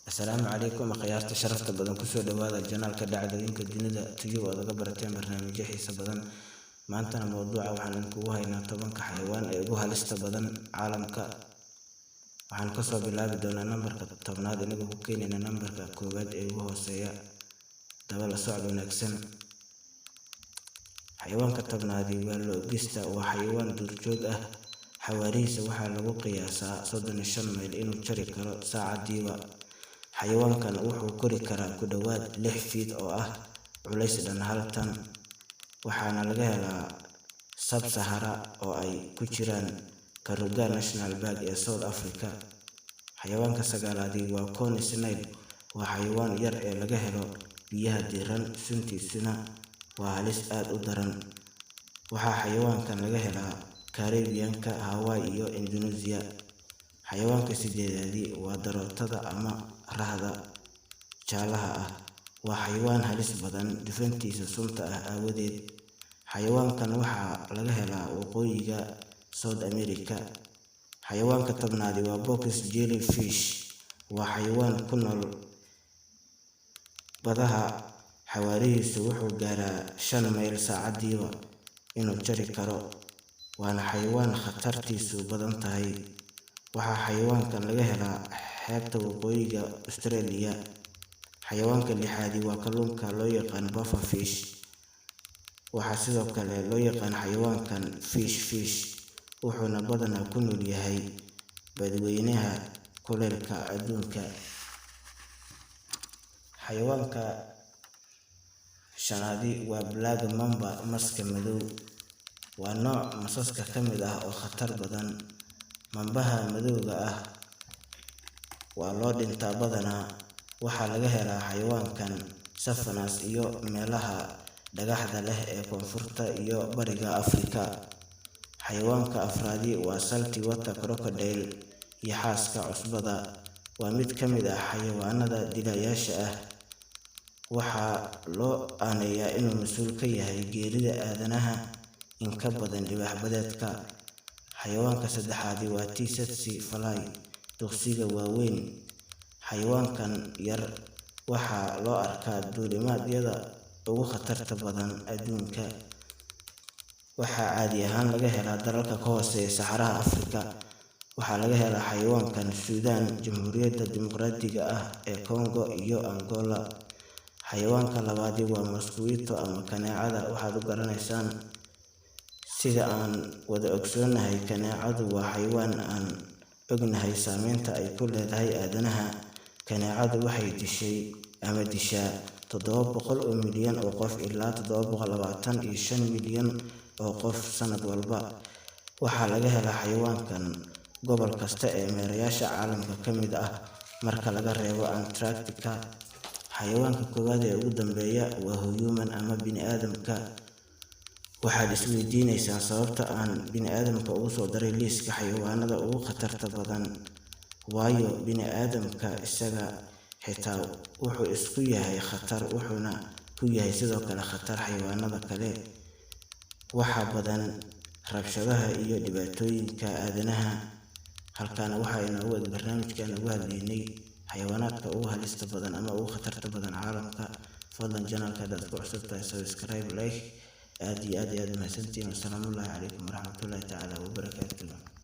Asalaamu calaykum, akhyaarta sharafta badan. Kusoo dhawaada channelka Dhacdooyinka Dunida Tube ood uga barateen barnaamijyo xiiso badan. Maantana mowduuca waxaan idinkugu haynaa 10-ka xayawaan ee ugu halista badan caalamka. Waxaan kasoo bilaabi doonaa nambarka 10aad, inagoo ku keenayna nambarka koowaad ee ugu hooseeya. Daba la socod wanaagsan. Xayawaanka 10aadi waa lo'gista. Waa xayawaan duurjoog ah. Xawaarihiisa waxaa lagu qiyaasaa 35 mayl inuu jari karo saacadiiba. Xayawaankan wuxuu kori karaa ku dhowaad 6 feet oo ah culays dhan 1 tan. Waxaana laga helaa Sub-Sahara, oo ay ku jiraan Kruger National Park ee South Africa. Xayawaanka sagaalaadi waa cone snail. Waa xayawaan yar ee laga helo biyaha diiran, suntiisuna waa halis aad u daran. Waxaa xayawaankan laga helaa Caribbean-ka, Hawaii iyo Indonesia. Xayawaanka sideedaadi waa darootada ama rahda jaalaha ah. Waa xayawaan halis badan dufantiisa sunta ah aawadeed. Xayawaankan waxaa laga helaa waqooyiga South America. Xayawaanka 10aadi waa box jellyfish. Waa xayawaan ku nool badaha. Xawaarihiisu wuxuu gaaraa 5 mayl saacadiiba inuu jari karo, waana xayawaan khatartiisu badan tahay. Waxaa xayawaankan laga helaa xeebta waqooyiga Australia. Xayawaanka lixaadi waa kalluunka loo yaqaan puffer fish. Waxaa sidoo kale loo yaqaan xayawaankan fish fish, wuxuuna badanaa ku nool yahay badweynaha kuleylka adduunka. Xayawaanka shanaadi waa black mamba, maska madow. Waa nooc masaska ka mid ah oo khatar badan. Mambaha madowga ah waa loo dhintaa badanaa. Waxaa laga helaa xayawaankan savannas iyo meelaha dhagaxda leh ee Koonfurta iyo Bariga Afrika. Xayawaanka afraadi waa saltwater crocodile, yaxaaska cusbada. Waa mid ka mid ah xayawaanada dilayaasha ah. Waxaa loo aaneeyaa inuu mas'uul ka yahay geerida aadanaha in ka badan libaax badeedka. Xayawaanka saddexaadi waa tsetse fly, duqsiga waaweyn. Xayawaankan yar waxaa loo arkaa duulimaadyada ugu khatarta badan adduunka. Waxaa caadi ahaan laga helaa dalalka ka hooseeya Saxaraha Afrika. Waxaa laga helaa xayawaankan Suudaan, Jamhuuriyadda Dimuqraadiga ah ee Congo iyo Angola. Xayawaanka labaadi waa mosquito ama kaneecada waxaad u garanaysaan. Sida aan wada ogsoonahay, kaneecadu waa xayawaan aan ognahay saameynta ay ku leedahay aadanaha. Kaneecadu waxay dishay ama dishaa 700 oo milyan oo qof ilaa 725 milyan oo qof sanad walba. Waxaa laga helaa xayawaankan gobol kasta ee meerayaasha caalamka ka mid ah, marka laga reebo Antarctica. Xayawaanka koowaad ee ugu dambeeya waa human ama bini'aadamka. Waxaad isweydiineysaan sababta aan bini'aadamka ugu soo daray liiska xayawaanada ugu khatarta badan. Waayo, bini'aadamka isaga xitaa wuxuu isku yahay khatar, wuxuuna ku yahay sidoo kale khatar xayawaanada kale. Waxaa badan rabshadaha iyo dhibaatooyinka aadanaha. Halkaana waxaa inoogu eg barnaamijkaan uga hadlaynay xayawaanaadka ugu halista badan ama ugu khatarta badan caalamka. Fadlan, channelka haddaad ku cusub tahay, subscribe, like. Aad iyo aad iyo aad mahadsantihiin. Wasalaamu calaykum waraxmatullaahi tacaala wabarakaatuh.